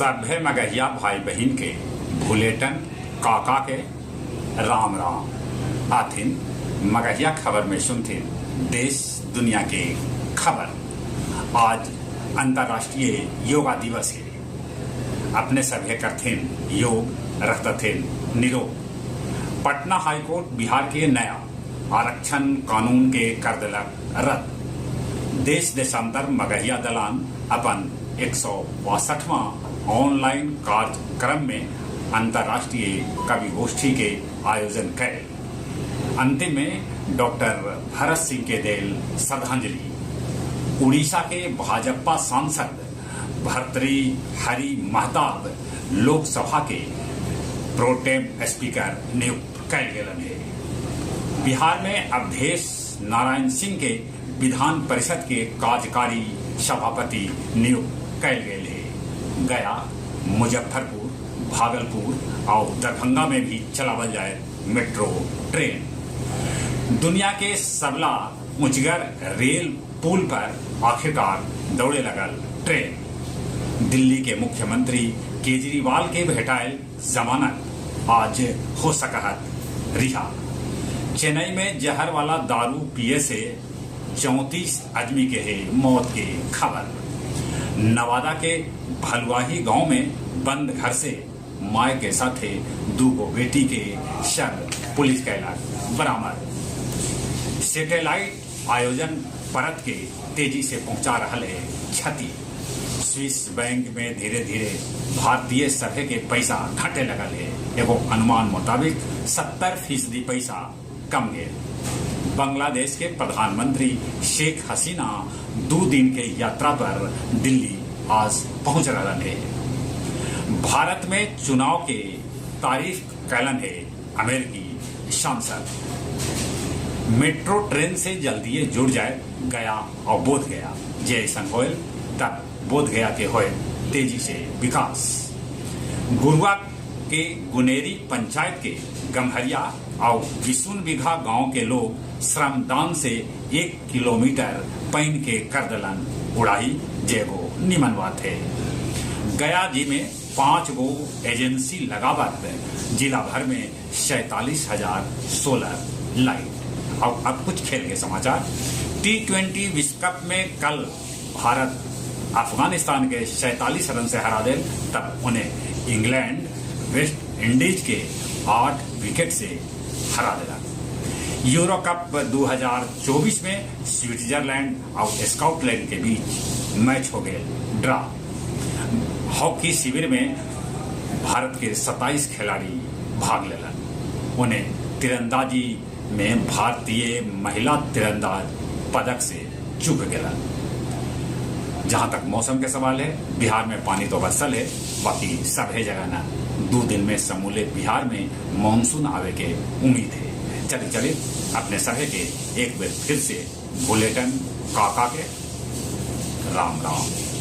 सभे मगहिया भाई बहिन के भुलेटन काका के राम राम। आथिन मगहिया खबर में सुनथिन देश दुनिया के खबर। आज अंतर्राष्ट्रीय योगा दिवस है। अपने सभे करथिन योग, रखतथिन निरोग। पटना हाईकोर्ट बिहार के नया आरक्षण कानून के कर देलक रद्द। देश देशांतर मगहिया दलान अपन 162वां ऑनलाइन कार्यक्रम में अंतर्राष्ट्रीय कवि गोष्ठी के आयोजन करे। अंतिम में डॉक्टर भरत सिंह के देल श्रद्धांजलि। उड़ीसा के भाजपा सांसद भर्तृ हरि महताब लोकसभा के प्रोटेम स्पीकर नियुक्त कैल गेलन है। बिहार में अवधेश नारायण सिंह के विधान परिषद के कार्यकारी सभापति नियुक्त कैल गेल है। गया, मुजफ्फरपुर, भागलपुर और दरभंगा में भी चलावल जाए मेट्रो ट्रेन। दुनिया के सबला ऊंचगर रेल पुल पर आखिरकार दौड़े लगल ट्रेन। दिल्ली के मुख्यमंत्री केजरीवाल के भेटायल जमानत, आज हो सकत रिहा। चेन्नई में जहर वाला दारू पिए से 34 आदमी के है मौत के खबर। नवादा के भलुआही गांव में बंद घर से माय के साथे दूगो बेटी के शव पुलिस कैलक बरामद। सैटेलाइट आयोजन परत के तेजी से पहुंचा रहा है क्षति। स्विस बैंक में धीरे धीरे भारतीय सभे के पैसा घटे लगल है। एगो अनुमान मुताबिक 70% पैसा कम गए। बांग्लादेश के प्रधानमंत्री शेख हसीना 2 दिन के यात्रा पर दिल्ली आज पहुंच रहा है। भारत में चुनाव के तारीफ कैलन है अमेरिकी सांसद। मेट्रो ट्रेन से जल्दी जुड़ जाए गया और बोध गया। जे ऐसा होयल तब बोध गया के होए तेजी से विकास। गुरुआ के गुनेरी पंचायत के गम्हरिया और विसुन बीघा गांव के लोग श्रमदान से 1 किलोमीटर पैन के कर दलन उड़ाई, जेगो निमन बात है। गया जी में 5 गो एजेंसी लगावत जिला भर में 47,000 सोलर लाइट। और अब कुछ खेल के समाचार। T20 विश्व कप में कल भारत अफगानिस्तान के 47 रन से हरा दे, तब उन्हें इंग्लैंड वेस्ट इंडीज के 8 विकेट से हरा दिला। यूरो कप 2024 में स्विट्जरलैंड और स्कॉटलैंड के बीच मैच हो गए ड्रा। हॉकी शिविर में भारत के 27 खिलाड़ी भाग लेलन। उन्हें तीरंदाजी में भारतीय महिला तीरंदाज पदक से चूक गए। जहां तक मौसम के सवाल है, बिहार में पानी तो बरसल है, बाकी सभे जगह ना। 2 दिन में समूले बिहार में मानसून आवे के उम्मीद है। चले चले अपने सभे के एक बार फिर से बुलेटिन काका के राम राम।